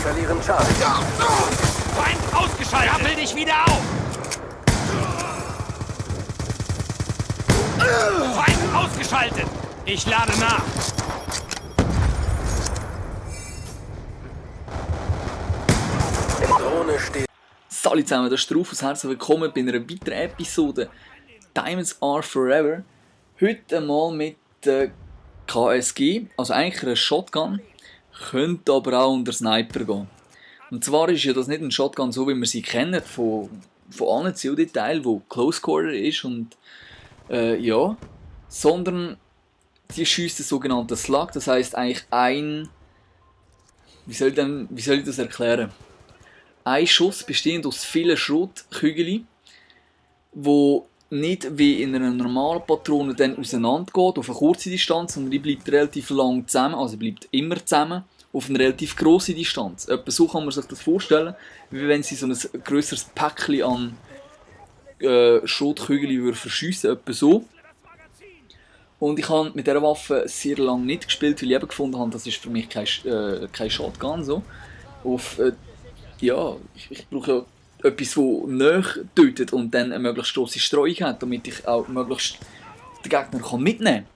verlieren Charlie. Feind ausgeschaltet! Rappel dich wieder auf! Feind ausgeschaltet! Ich lade nach! Die Drohne steht. Salut zusammen, das ist der Rufus. Herzlich willkommen bei einer weiteren Episode Diamonds Are Forever. Heute einmal mit der KSG, also eigentlich eine Shotgun, könnte aber auch unter Sniper gehen. Und zwar ist ja das nicht ein Shotgun so, wie wir sie kennen, von allen Zieldetailen, wo Close Quarter ist und ja, sondern die schießt den sogenannten Slug, das heisst eigentlich wie soll ich das erklären? Ein Schuss bestehend aus vielen Schrotkügeln, wo nicht wie in einer normalen Patrone dann auseinander geht, auf eine kurze Distanz, sondern die bleibt relativ lang zusammen, also bleibt immer zusammen, auf eine relativ grosse Distanz. Etwa so kann man sich das vorstellen, wie wenn sie so ein grösseres Päckchen an Schrotkügeln verschiessen, etwa so. Und ich habe mit dieser Waffe sehr lange nicht gespielt, weil ich eben gefunden habe, das ist für mich kein Shotgun. So. Ja, ich brauche ja etwas, das näher tötet und dann eine möglichst grosse Streuung hat, damit ich auch möglichst den Gegner mitnehmen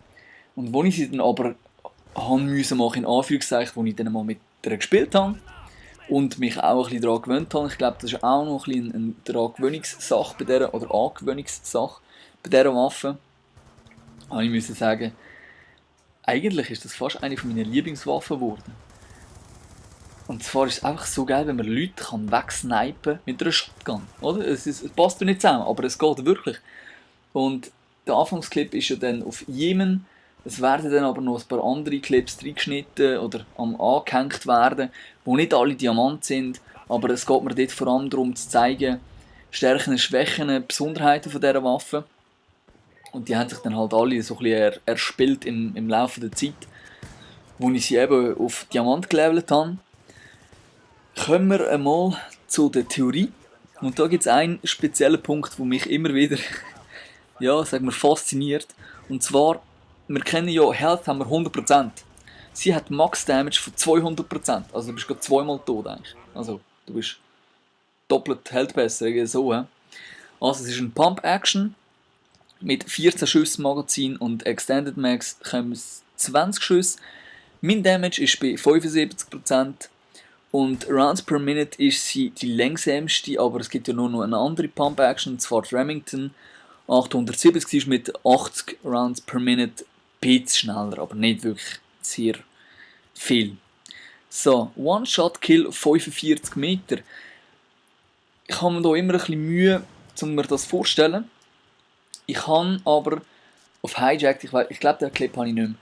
kann. Und als ich sie dann aber musste machen, in Anführungszeichen, als ich dann mal mit der gespielt habe und mich auch ein bisschen daran gewöhnt habe, ich glaube, das ist auch noch ein bisschen eine Angewöhnungssache bei dieser, oder Angewöhnungssache bei dieser Waffe, habe ich müssen sagen, eigentlich ist das fast eine meiner Lieblingswaffen geworden. Und zwar ist es einfach so geil, wenn man Leute wegsnipen mit einer Shotgun. Oder? Es passt ja nicht zusammen, aber es geht wirklich. Und der Anfangsclip ist ja dann auf Jemen. Es werden dann aber noch ein paar andere Clips reingeschnitten oder angehängt werden, die nicht alle Diamant sind. Aber es geht mir dort vor allem darum zu zeigen, Stärken, Schwächen, Besonderheiten von dieser Waffe. Und die haben sich dann halt alle so ein bisschen erspielt im Laufe der Zeit, wo ich sie eben auf Diamant gelevelt habe. Kommen wir einmal zu der Theorie. Und da gibt es einen speziellen Punkt, der mich immer wieder ja, sagen wir, fasziniert. Und zwar, wir kennen ja, Health haben wir 100%. Sie hat Max Damage von 200%. Also du bist gerade zweimal tot eigentlich. Also du bist doppelt Health besser, so. Also es ist ein Pump-Action mit 14 Schüssen Magazin und Extended Max kommen 20 Schüsse. Mein Damage ist bei 75%. Und Rounds per Minute ist sie die langsamste, aber es gibt ja nur noch eine andere Pump-Action, und zwar die Remington 870, ist mit 80 Rounds per Minute ein bisschen schneller, aber nicht wirklich sehr viel. So, One-Shot-Kill 45 Meter. Ich habe mir da immer ein bisschen Mühe, um mir das vorzustellen. Ich habe aber auf Hijacked, ich glaube, den Clip habe ich nicht mehr.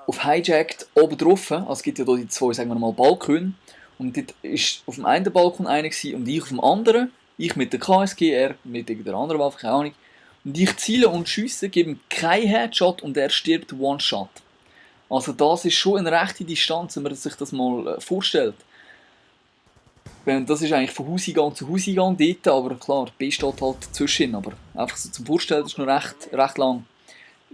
Auf Hijacked oben drauf, also es gibt ja hier die zwei, sagen wir mal, Balkone. Und dort war auf dem einen Balkon einer und ich auf dem anderen. Ich mit der KSG, er mit irgendeiner anderen Waffe, keine Ahnung. Und ich ziele und schiesse, gebe ihm keinen Headshot und er stirbt One-Shot. Also das ist schon eine rechte Distanz, wenn man sich das mal vorstellt. Das ist eigentlich von Hauseingang zu Hauseingang dort, aber klar, der B steht halt dazwischen. Aber einfach so zum Vorstellen, das ist noch recht lang.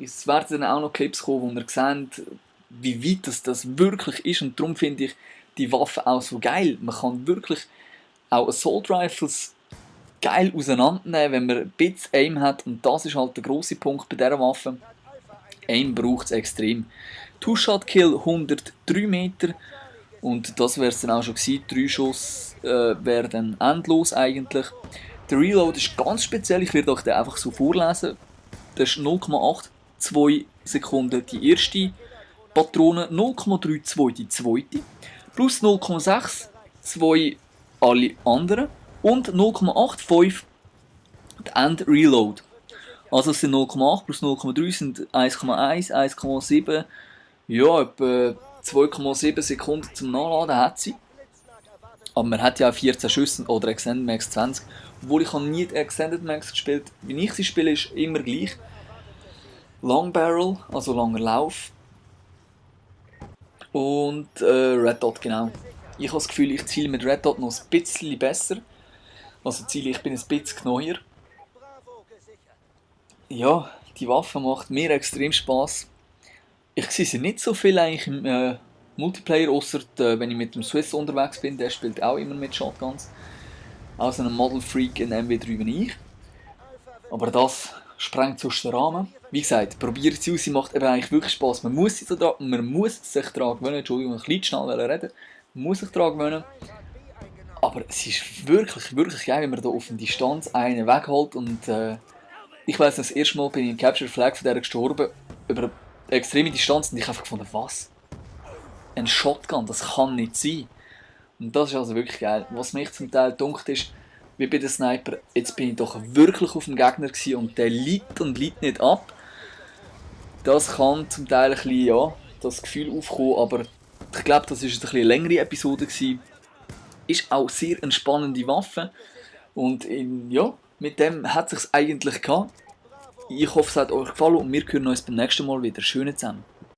Es werden dann auch noch Clips kommen, wo ihr seht, wie weit das wirklich ist. Und darum finde ich die Waffe auch so geil. Man kann wirklich auch Assault Rifles geil auseinandernehmen, wenn man ein bisschen Aim hat. Und das ist halt der grosse Punkt bei dieser Waffe. Aim braucht es extrem. Two-Shot-Kill 103 Meter. Und das wäre es dann auch schon gewesen. 3 Schuss wären dann endlos eigentlich. Der Reload ist ganz speziell. Ich werde euch den einfach so vorlesen. Das ist 0,82 Sekunden die erste Patrone, 0,32 die zweite, plus 0,62 alle anderen und 0,85 die End Reload. Also es sind 0,8 plus 0,3 sind 1,1, 1,7, ja, etwa 2,7 Sekunden zum Nachladen hat sie. Aber man hat ja auch 14 Schüsse oder Extended Max 20. Obwohl ich habe nie Extended Max gespielt. Wie ich sie spiele, ist immer gleich. Long Barrel, also langer Lauf. Und Red Dot, genau. Ich habe das Gefühl, ich ziele mit Red Dot noch ein bisschen besser. Also ich bin ein bisschen neuer. Ja, die Waffe macht mir extrem Spass. Ich sehe sie nicht so viel eigentlich Multiplayer, ausser wenn ich mit dem Swiss unterwegs bin, der spielt auch immer mit Shotguns. Auch so ein Model Freak in MW3 wie ich. Aber das sprengt sonst den Rahmen. Wie gesagt, probiert sie aus, sie macht eben eigentlich wirklich Spass. Man muss sich daran gewöhnen, Entschuldigung, ich ein schnell reden. Man muss sich daran gewöhnen. Aber es ist wirklich, wirklich geil, wenn man da auf der Distanz einen wegholt. Und ich weiss, das erste Mal bin ich im Capture Flag von der gestorben, über eine extreme Distanz. Und ich habe einfach gefunden, was? Ein Shotgun, das kann nicht sein. Und das ist also wirklich geil. Was mich zum Teil dunkt ist, wie bei den Sniper, jetzt bin ich doch wirklich auf dem Gegner gewesen und der liegt und liegt nicht ab. Das kann zum Teil ein bisschen, ja, das Gefühl aufkommen, aber ich glaube, das war eine bisschen längere Episode gewesen. Ist auch sehr eine spannende Waffe und ja, mit dem hat es sich eigentlich gehabt. Ich hoffe, es hat euch gefallen und wir hören uns beim nächsten Mal wieder. Schönen zusammen.